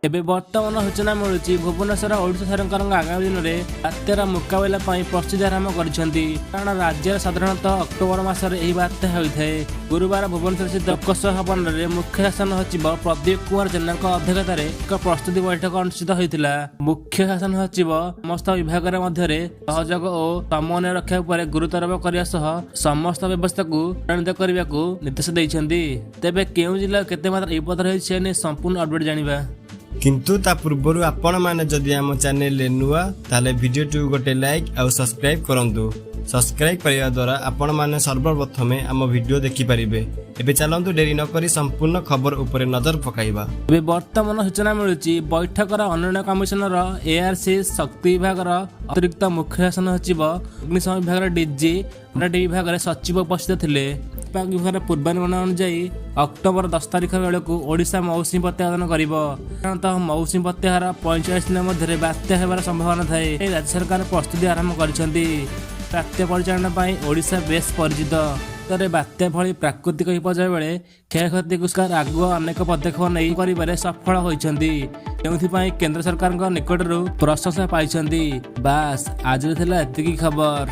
ଏବେ ବର୍ତ୍ତମାନ ସୂଚନା ମିଳୁଛି, ଭୁବନେଶ୍ୱର, ଓଡ଼ିଶା ସରକାରଙ୍କ ଆଗାମୀ ଦିନରେ ବାତ୍ୟାର ମୁକାବିଲା ପାଇଁ ପ୍ରସ୍ତୁତି ଆରମ୍ଭ କରିଛନ୍ତି। କାରଣ ରାଜ୍ୟରେ ସାଧାରଣତଃ ଅକ୍ଟୋବର ମାସରେ ଏହି ବାତ୍ୟା ହୋଇଥାଏ। ଗୁରୁବାର ଭୁବନେଶ୍ୱର ସ୍ଥିତ ଲୋକସେବା ଭବନରେ ମୁଖ୍ୟ ଶାସନ ସଚିବ ପ୍ରଦୀପ କୁମାର ଜେନାଙ୍କ ଅଧ୍ୟକ୍ଷତାରେ ଏକ ପ୍ରସ୍ତୁତି ବୈଠକ ଅନୁଷ୍ଠିତ ହୋଇଥିଲା। ମୁଖ୍ୟ ଶାସନ ସଚିବ ସମସ୍ତ ବିଭାଗର ମଧ୍ୟରେ ସହଯୋଗ ଓ ସମନ୍ୱୟ ରକ୍ଷା ଉପରେ ଗୁରୁତ୍ୱାରୋପ କରିବା ସହ ସମସ୍ତ ବ୍ୟବସ୍ଥାକୁ ତ୍ୱରାନ୍ୱିତ କରିବାକୁ ନିର୍ଦ୍ଦେଶ ଦେଇଛନ୍ତି। ତେବେ କେଉଁ ଜିଲ୍ଲା କେତେ ମାତ୍ରା ବିପଦ ରହିଛି, ସେ ନେଇ ସମ୍ପୂର୍ଣ୍ଣ ଅପଡେଟ୍ ଜାଣିବା। କିନ୍ତୁ ତା ପୂର୍ବରୁ ଆପଣମାନେ ଯଦି ଆମ ଚ୍ୟାନେଲରେ ନୂଆ, ତାହେଲେ ଭିଡ଼ିଓଟିକୁ ଗୋଟେ ଲାଇକ୍ ଆଉ ସବସ୍କ୍ରାଇବ୍ କରନ୍ତୁ। ସବସ୍କ୍ରାଇବ୍ କରିବା ଦ୍ୱାରା ଆପଣମାନେ ସର୍ବପ୍ରଥମେ ଆମ ଭିଡ଼ିଓ ଦେଖିପାରିବେ। ଏବେ ଚାଲନ୍ତୁ, ଡେରି ନକରି ସମ୍ପୂର୍ଣ୍ଣ ଖବର ଉପରେ ନଜର ପକାଇବା। ଏବେ ବର୍ତ୍ତମାନ ସୂଚନା ମିଳୁଛି, ବୈଠକର ଉନ୍ନୟନ କମିଶନର, ଏଆରସି, ଶକ୍ତି ବିଭାଗର ଅତିରିକ୍ତ ମୁଖ୍ୟ ଶାସନ ସଚିବ, ଅଗ୍ନିଶମ ବିଭାଗର ଡିଜି, ବିଭାଗରେ ସଚିବ ଉପସ୍ଥିତ ଥିଲେ। ପାଣିପାଗ ବିଭାଗର ପୂର୍ବାନୁମାନ ଅନୁଯାୟୀ ଅକ୍ଟୋବର 10 ତାରିଖ ବେଳକୁ ଓଡ଼ିଶା ମୌସୁମୀ ପ୍ରତ୍ୟାବର୍ତ୍ତନ କରିବ। ସାଧାରଣତଃ ମୌସୁମୀ ପ୍ରତ୍ୟାହାର 45 ଦିନ ମଧ୍ୟରେ ବାତ୍ୟା ହେବାର ସମ୍ଭାବନା ଥାଏ। ରାଜ୍ୟ ସରକାର ପ୍ରସ୍ତୁତି ଆରମ୍ଭ କରିଛନ୍ତି। ବାତ୍ୟା ପରିଚାଳନା ପାଇଁ ଓଡ଼ିଶା ବେଶ୍ ପରିଚିତ। ରେ ବାତ୍ୟା ଭଳି ପ୍ରାକୃତିକ ବିପର୍ଯ୍ୟୟ ବେଳେ କ୍ଷୟକ୍ଷତିକୁ ସରକାର ଆଗୁଆ ଅନେକ ପଦକ୍ଷେପ ନେଇ କରିବାରେ ସଫଳ ହୋଇଛନ୍ତି, ଯେଉଁଥିପାଇଁ କେନ୍ଦ୍ର ସରକାରଙ୍କ ନିକଟରୁ ପ୍ରଶଂସା ପାଇଛନ୍ତି। ବାସ୍, ଆଜିର ଥିଲା ଏତିକି ଖବର।